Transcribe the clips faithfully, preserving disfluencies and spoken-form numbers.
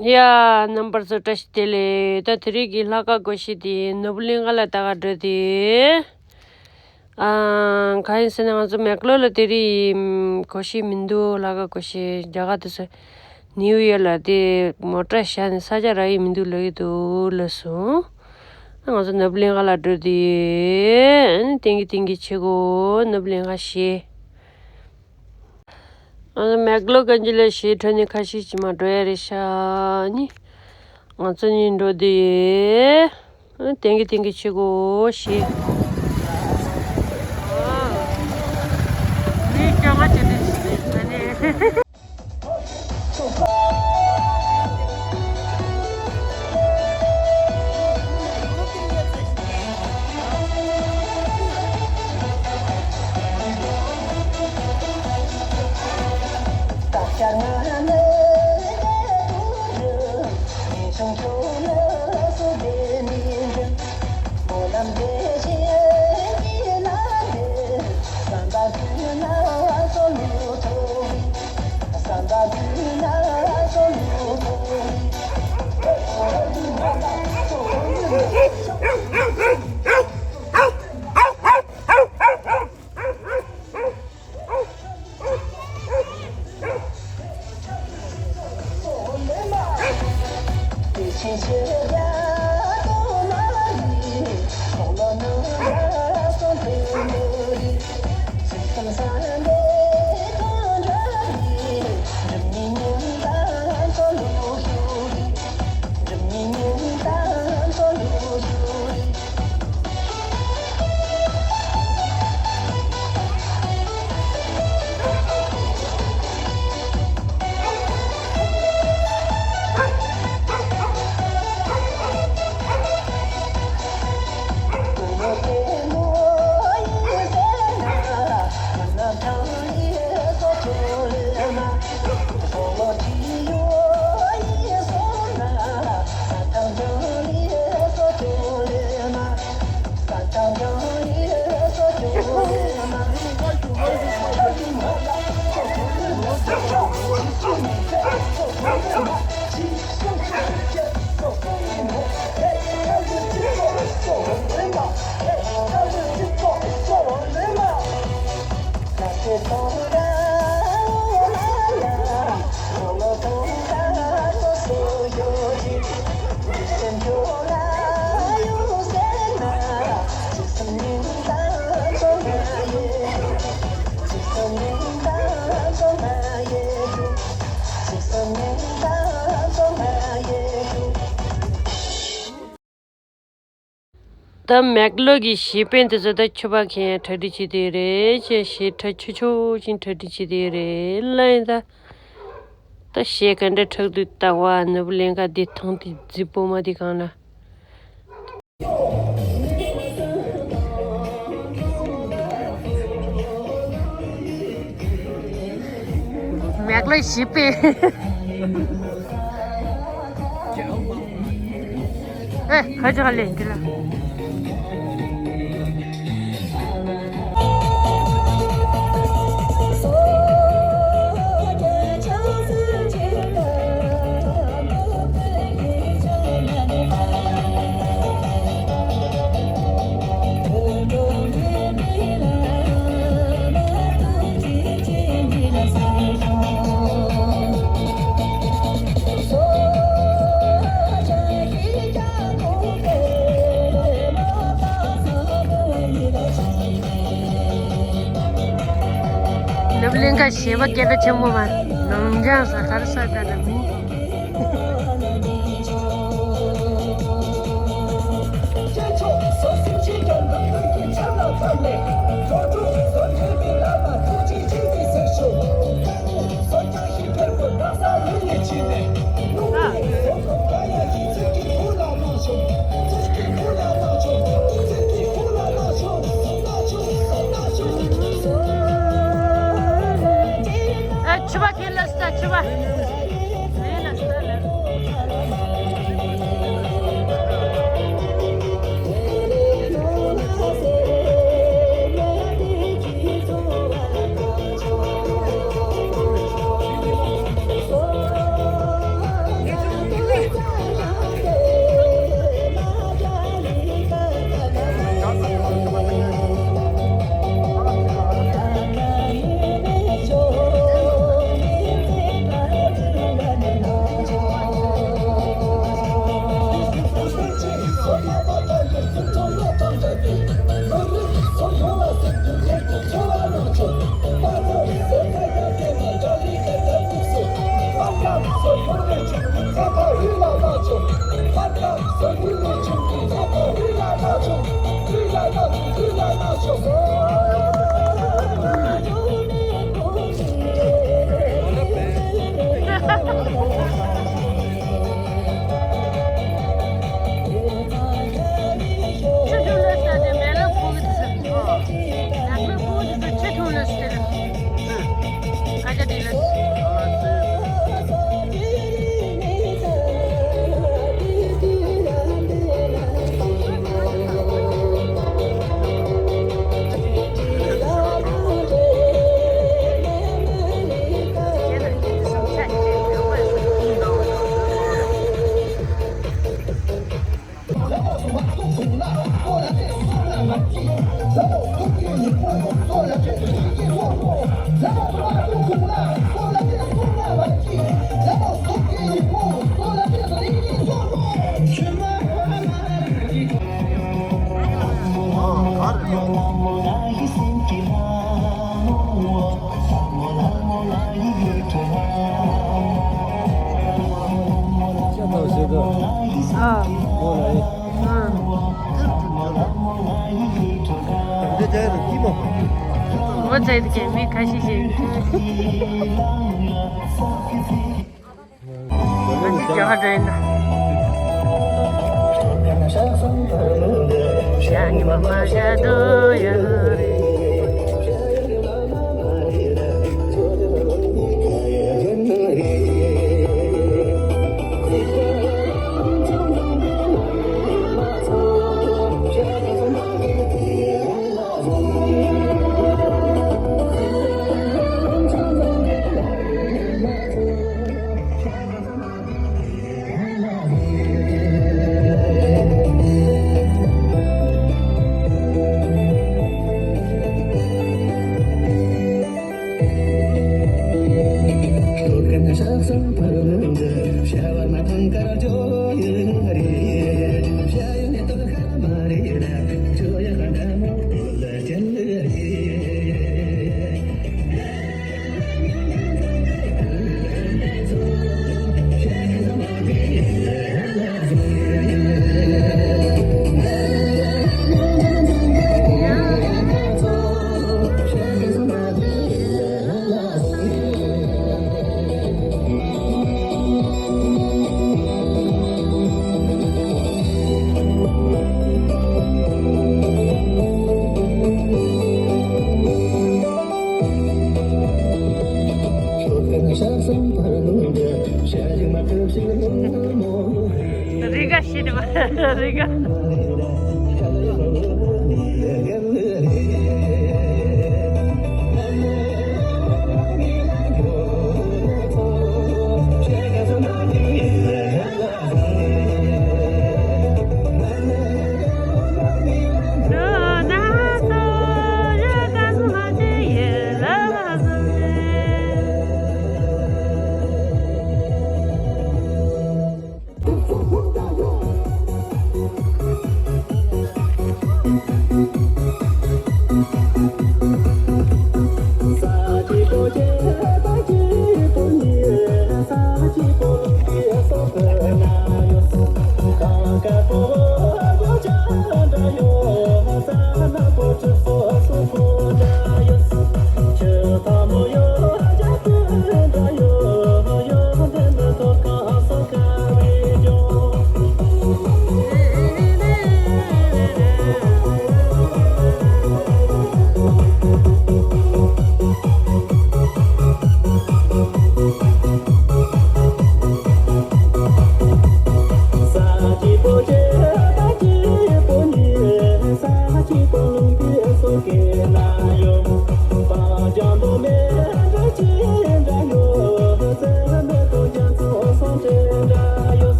ཡ། རྣམ་པར་ཚོ་བཀྲ་ཤིས་བདེ་ལེགས། ད་དེ་རིང་གི་ལྷག་དཀར་སྒོར་གཞས་དེ་ནོར་བུ་གླིང་ག་ལ་ད་ག་འགྲོ་དེ། ཨ། གང་ཡིན་ཟེར་ན་ང་ཚོ་མེག་ལོར་ལ་དེ་རིང་སྒོར་གཞས་མི་འདུག་ལྷག་དཀར་སྒོར་གཞས་རྒྱ་གར་དུ་སོ། ནིའུ་ཡོག་ལ་དེ་མོ་ཊ་བཞག་ནས་ས་ཆ་རག་གི་མི་འདུག་ལབ་ཀྱི་འདུག་ལབ་སོང་། ང་ཚོ་ནོར་བུ་གླིང་ག་ལ་འགྲོ་དེ། ཨ་ནི་ཏན་གི་ཏན་གི་བྱེད་དགོས། ནོར་བུ་གླིང་ག་གཞས། ཨ་ནི་མེག་ལོར་གན་རྒྱ་ལ་གཞས་འཁྲབ་ནས་ཁ་ཤས་ཅིག་མར་འགྲོ་ཡ་རེད་ཤག་ནི། ང་ཚོ་གཉིས་འགྲོ་དེ། ཨ་ནི་ཏན་གི་ཏན་གི་བྱེད་དགོས་གཞས། ནི་སྐྱོ་ང་བྱེད་དུ་ཆུ་དེ་ཟ་ནས། ད་མེག་ལོར་གྱི་གཞས་པ་འདི་ཚོ་ད་ཕྱུ་པ་མཁན་གྲ་སྒྲིག་བྱེད་དེ་རེད། ཅེས་གཞས་འཁྲབ་ཆོག་ཆོག་ཅིག་གྲ་སྒྲིག་བྱེད་དེ་རེད་ལ། ཡིན་ད། ད་གཞས་ག་འདྲ་འཁྲབ་འདུག་ལྟ་བ། ནོར་བུ་གླིང་ག་འདི་ཐང་དེ་རྫི་པོ་མ་དེ་གང་ལ། མེག་ལོར་གཞས་པ། ཨེ། ཁ་ཅིག་ལེན་གི་ལ། ནོར་བུ་གླིང་ག་གཞས་པ་སྐད་གྲགས་ཆེན་པོ་མ། ནང་འཇང་ས་གར་ས་ད་ལ་མི། ཨ། ཕྱུ་པ་ཁྱེར་ལ་སྟ་ཕྱུ་པ། ཆུ་འཐུང་ལ་ས་དེ་མེ་ལ་ཕུག་གི་འདུག་ཟེར། ནག་མེ་ཕུག་གི་འདུག་ཆུ་འཐུང་ལ་ཟེར། ཨ་ཅག་དེ་ལ། ཨ། ཨ། འོ་ཙེ་དེ་གའི་མི་ཁ་ཤས་ཤིག་ང་ཚོ་རྒྱ་གར་འགྲོ་ཡིན་ད། ཞག་ཉི་མ་མ་ཞག་དུ་ཡོད་རེད། རི་ག་ཤི་དེ་བ་རི་ག་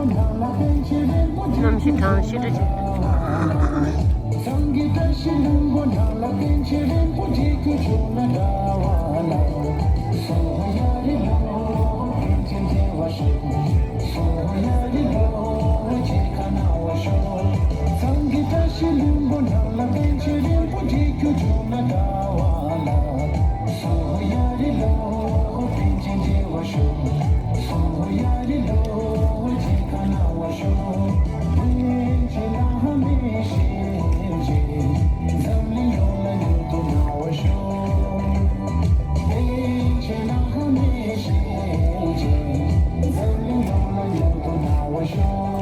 གནམ་གཤིས་གྲང་ཤིང་འདྲ་ཅིག། སངས་རྒྱས་བཀྲ་ཤིས་ལྷུན་པོ་ནང་ལ་པཎ་ཆེན་རིན་པོ་ཆེ་ཁྱོད་བྱོན་ན་དགའ་བ་ལ། སོ་ཡ་རི་ལོ། པཎ་ཆེན་བདེ་བར་གཤེགས། སོ་ཡ་རི་ལོ། མཇལ་ཁ་གནང་བར་ཤོག། སངས་རྒྱས་བཀྲ་ཤིས་ལྷུན་པོ་ནང་ལ་པཎ་ཆེན་རིན་པོ་ཆེ་ཁྱོད་བྱོན་ན་དགའ་བ་ལ། སོ་ཡ་རི་ལོ། པཎ་ཆེན་བདེ་བར་གཤེགས། སོ་ཡ་རི་ལོ། མཇལ་ཁ་གནང་བར་ཤོག། པཎ་ཆེན་བླ་མའི་ཞལ་མཇལ། འཛམ་གླིང་ཡོངས་ལ་མྱུར་དུ་གནང་བར་ཤོག། པཎ་ཆེན་བླ་མའི་ཞལ་མཇལ། འཛམ་གླིང་ཡོངས་ལ་མྱུར་དུ་གནང་བར་ཤོག།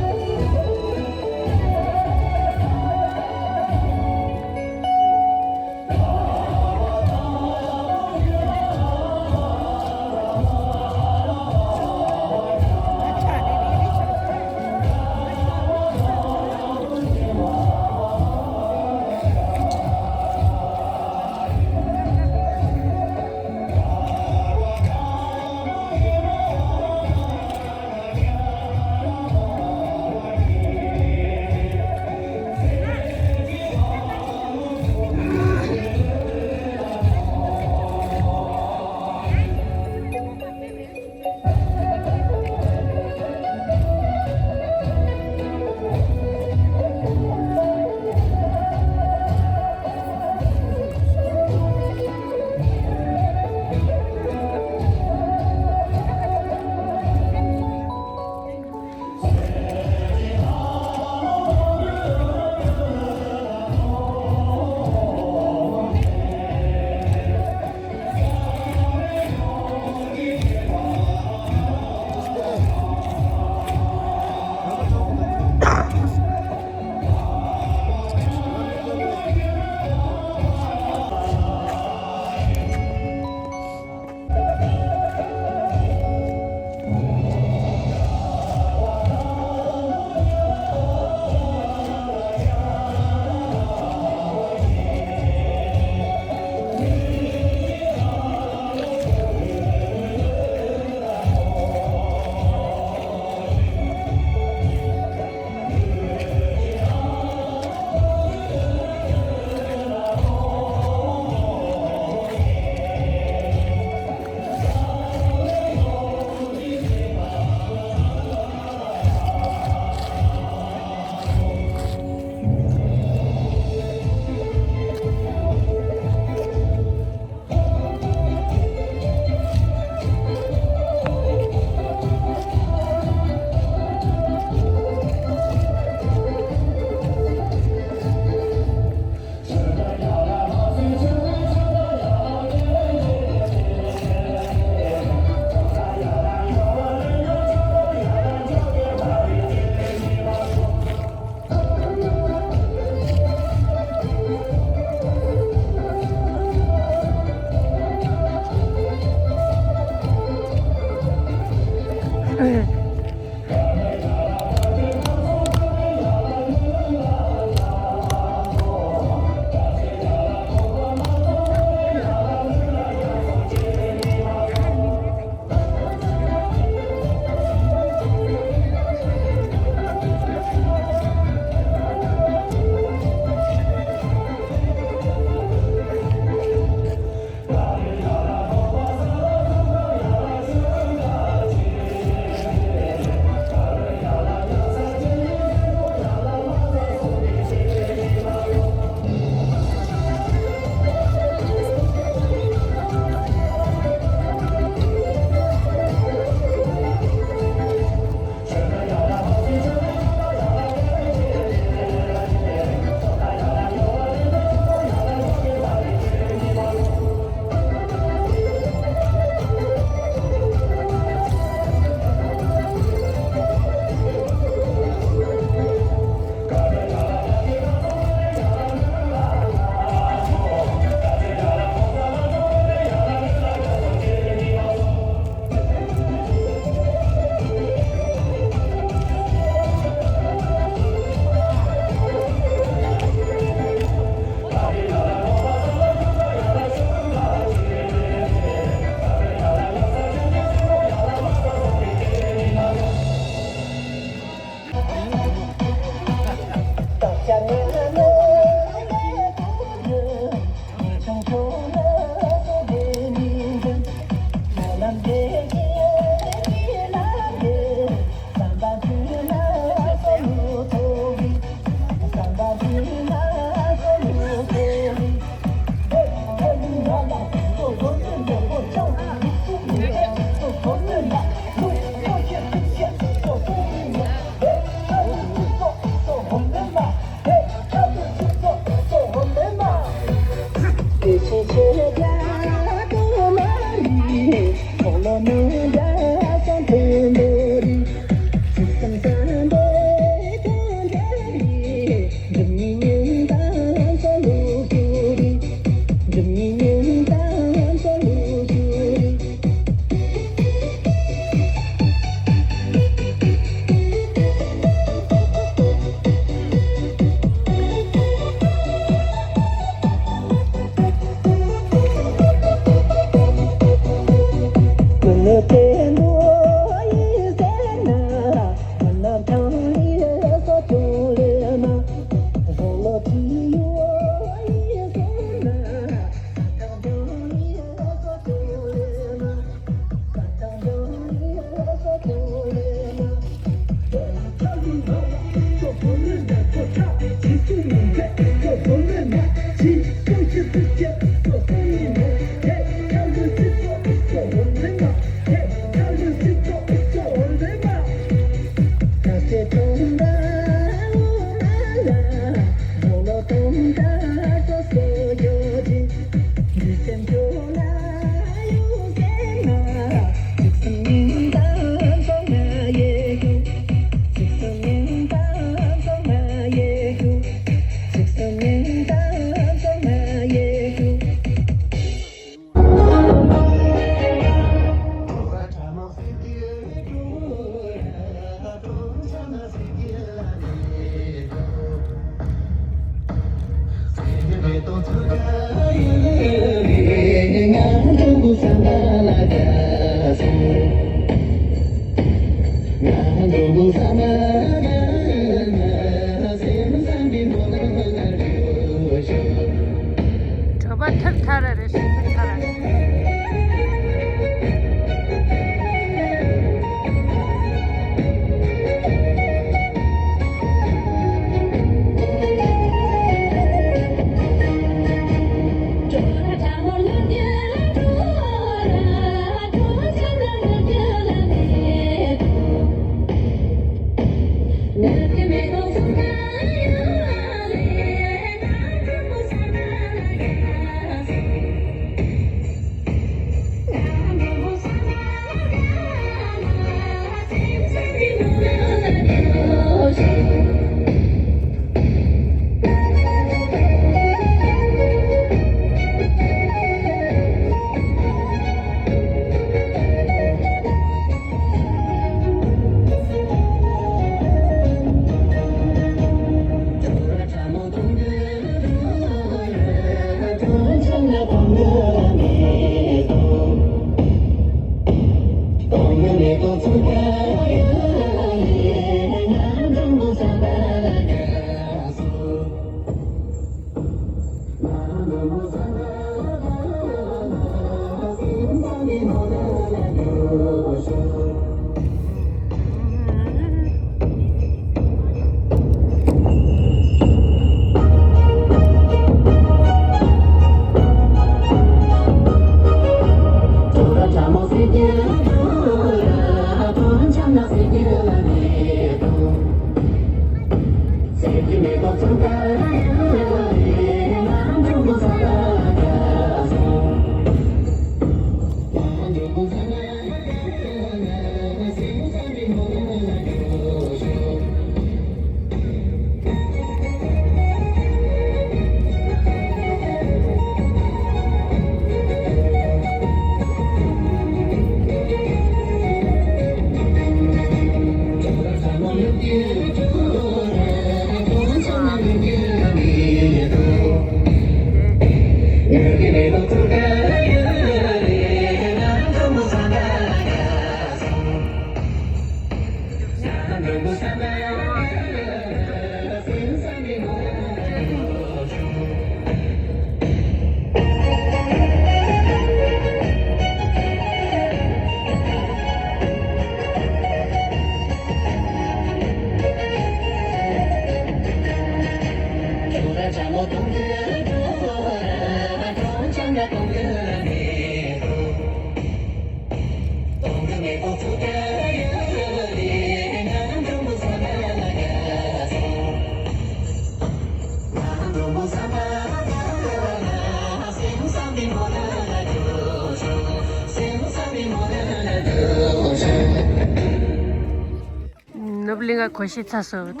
ནུབ་གླིང་ག་གོ་ཤེས་ཚ་སོ། ད་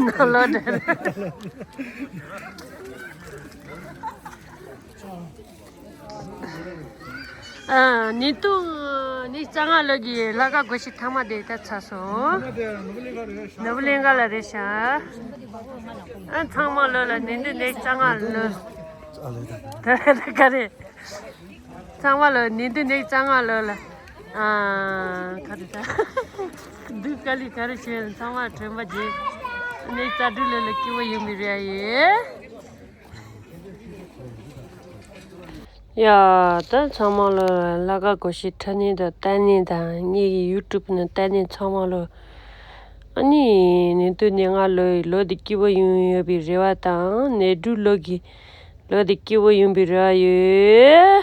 ནང་ལོག་འདྲ། ཨ། ཉིས་སྟོང་ཉི་ཤུ་རྩ་ལྔ་ལོ་གི་ལྷག་དཀར་སྒོར་གཞས་ཐེངས་མ་དེ་ད་ཚར་སོང་། ནུབ་གླིང་ག་ལ་རེད་ཤག་ཨ། ཚང་མ་ལོ་ལ་ཉིས་སྟོང་ཉི་ཤུ་རྩ་ལྔ་ལོ། ད་ག་རེ། ཚང་མ་ལོ་ཉིས་སྟོང་ཉི་ཤུ་རྩ་ལྔ་ལོ་ལ། ཨ། ག་རེ་ད། སྡུག་དཀའ་ལས་ག་རེ་བྱས་ཚང་མ་དྲན་པ་བརྗེད། ཉི་ཤུ་རྩ་དྲུག་ལོ་ལ་སྐྱིད་པོ་ཡོང་བའི་རེ་བ་ཡོད། ཡ། ད་ཚང་མ་ལོ་ལྷག་དཀར་སྒོར་གཞས་འཁྲབ་ནི་དང་ལྟ་ནི་དང་ངེད་ཀྱི་ཡུ་ཊུབ་ནང་ལྟ་ནི་ཚང་མ་ལོ། ཨ་ནི་ཉིས་སྟོང་ཉི་ཤུ་རྩ་ལྔ་ལོའི་ལོ་འདི་སྐྱིད་པོ་ཡོང་ཡོད་པའི་རེ་བ་དང་ཉི་ཤུ་རྩ་དྲུག་ལོ་གི་ལོ་འདི་སྐྱིད་པོ་ཡོང་བའི་རེ་བ་ཡོད།